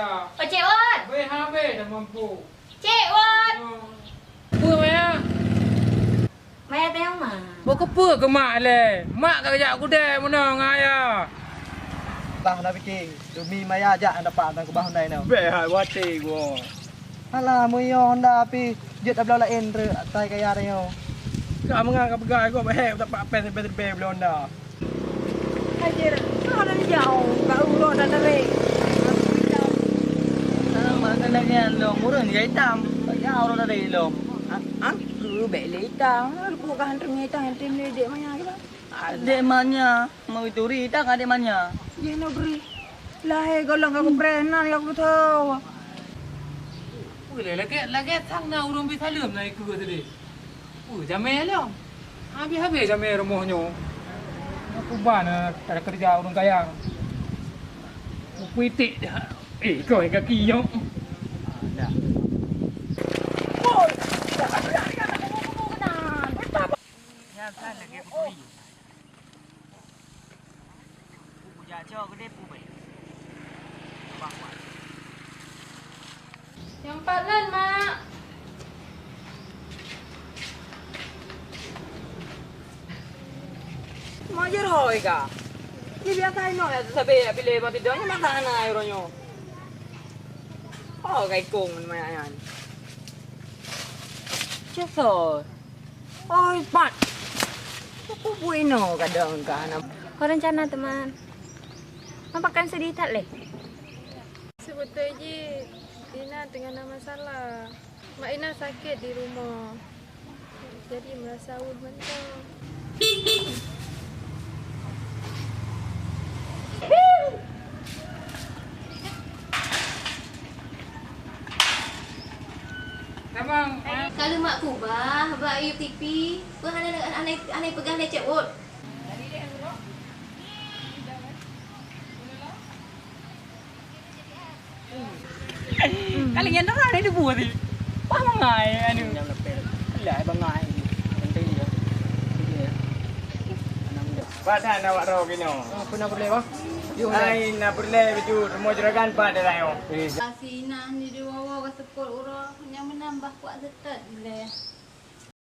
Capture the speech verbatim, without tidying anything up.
Oh, Cik Wat! Weh, habéh dah mampu. Cik Wat! Peue, Maya? Maya teuh ma. Bôh keupeue keu mak lé? Mak ka jak kudée meunoe ngon ayah. Tah na pike, demi Maya jak dapat dan keubah undai nyoe. Bèk hai watèe gua. Alah, meuyong Honda pih jeuet tabloe laén rot asai kaya tanyoe. Ka meungan ka peugah, gob hek tapak pèng sabe-sabe bloe Honda. Hajar, kau dah jauh, kau uroe dah tarék. Sama kan lagi lom, ureueng jai itam. Kaya uroe dah tarék lom. An, an, keu bèk lé itam. Lu buka hantam itam, hantam lé dek maya ke, Bang? Dek manya, mau turi tak dek manya. Di negeri. Lahé golom ka kuprenan ka kuteuh. Uleh lagèe, lagèe sang na ureueng bi saleuem na ikeue tadi. Peue jamé lom? Habéh-habéh jamé rumoh nyoe. Aku ba na ada kerja ureueng kaya. Kupitik dah. Eh, kau yang kaki nyoe. Dah. Nyan kan lagèe kuturi. Pu jak cok geude pu beh. Bah, bah. Nyang pat nan, Mak. Mak jeuet hôi ka. Ni biasa inoe ya sabe ya pilih mati donya mata ana uroe nyoe. Oh, kai kong maya nyan. Cesol. Oi, Pat! Aku buino kadang ka hana. Kau rencana teuma? Mapakan sedih that leh? Sebetulnya jih, Ina teungoh na masalah. Mak Ina sakét di rumoh. Jadi merasa aweueh mantong. Ka lheueh mak kubah bak U T P, peue hana, hana, hana peugah lé Cek Wot. Kali nyan dah ni dibuat ni. Wah, mangai anu. Lah, bangai. Penting dia. Dia. Padan awak roh kino. Apa nak boleh, bah? Ai, na peureulèe baju rumoh juragan pat dalam nyoe. Asinah ni diwoe-woe ka seupôt uroe nyang meunan bah kuat seutôt lé.